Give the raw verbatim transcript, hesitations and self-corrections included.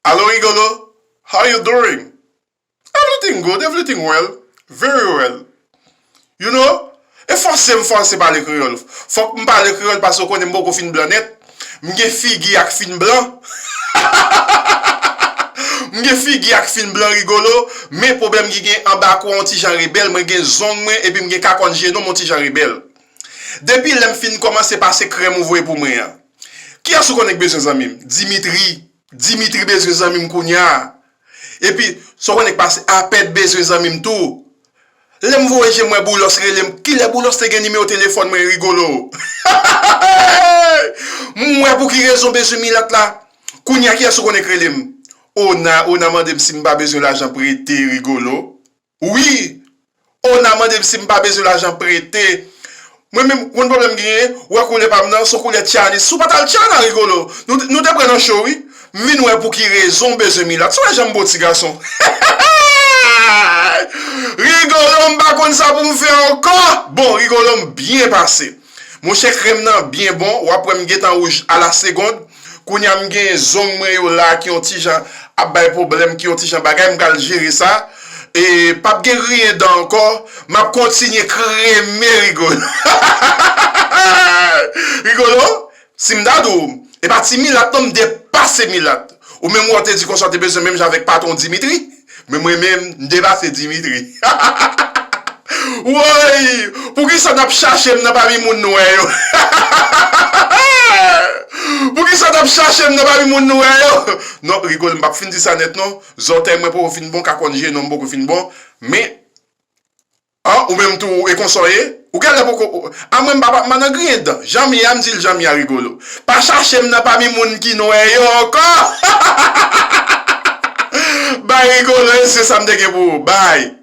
Hello, Rigolo. How you doing? Everything good, everything well. Very well. You know? E fòse m fòse pale kreyòl. Fòk m pale kreyòl paske w konnen m poko fin blan nèt. M gen figi ak fin blan. M gen figi ak fin blan, Rigolo, men pwoblèm ki gen anba kou an yon ti jan rebèl, mwen gen zong mwen epi m gen kakòn je non m yon ti jan rebèl. Depi lè m fin kòmanse pase krèm ou voye pou mwen an. Kiyès ou konnen k bezwen zanmi m? Dimitri. Dimitri bezwen zanmi m kounye a. Epi, sa w konnen k pase, Apèd bezwen zanmi m tou. Lè m voye je m wè Boulos rele m, kilè Boulos te gen nimewo telefòn mwen, Rigolo? M wè pou ki rezon bezwen milat la. Kounye a kiyès ou konnen k rele m? Ona, Ona mande m si m pa bezwen lajan prete, Rigolo. Wi! Ona mande m si m pa bezwen lajan prete. Mwen menm, konn pwoblèm m genyen, wè koulè pa m nan, se yon koulè tchanis. Si w pa t al tchana, Rigolo, nou, nou te pran nan cho, wi. M vin wè pou ki rezon w bezwen milat. Si w wè jan m bon ti gason. Rigolo, m pa konn sa pou m fè ankò. Bon, Rigolo, m byen pase. Monchè, krèm nan byen bon, w ap wè m gentan wouj a la segonn. Kounye a m gen zong mwen yo la ki yon ti jan ap bay pwoblèm, ki yon ti jan bagay, m pral jere sa. E p ap gen griyen dan ankò, m ap kontinye kreme, Rigolo. Rigolo, si m ta di w, e pa ti milat non, m depase milat. Ou menm wè w te di konsa w te bezwen menm jan avèk patwon Dimitri, men mwen menm, m depase Dimitri. Woy! Poukisa n ap chache m nan pami moun nwè yo? Poukisa n ap chache m nan pami moun nwè yo? Non, Rigolo, m p ap fin di sa nèt non. Zòtèy mwen poko fin bon, kakòn je non m poko fin bon. Men, an, ou menm tou, e konsa w ye? Ou genlè poko, a mwen m pa, pa, m pa nan griyen dan. Jan m ye a, m di l jan m ye a, Rigolo. Pa chache m nan pami moun ki nwè yo ankò. Bay, Rigolo, e se sa m te gen pou ou. Bay.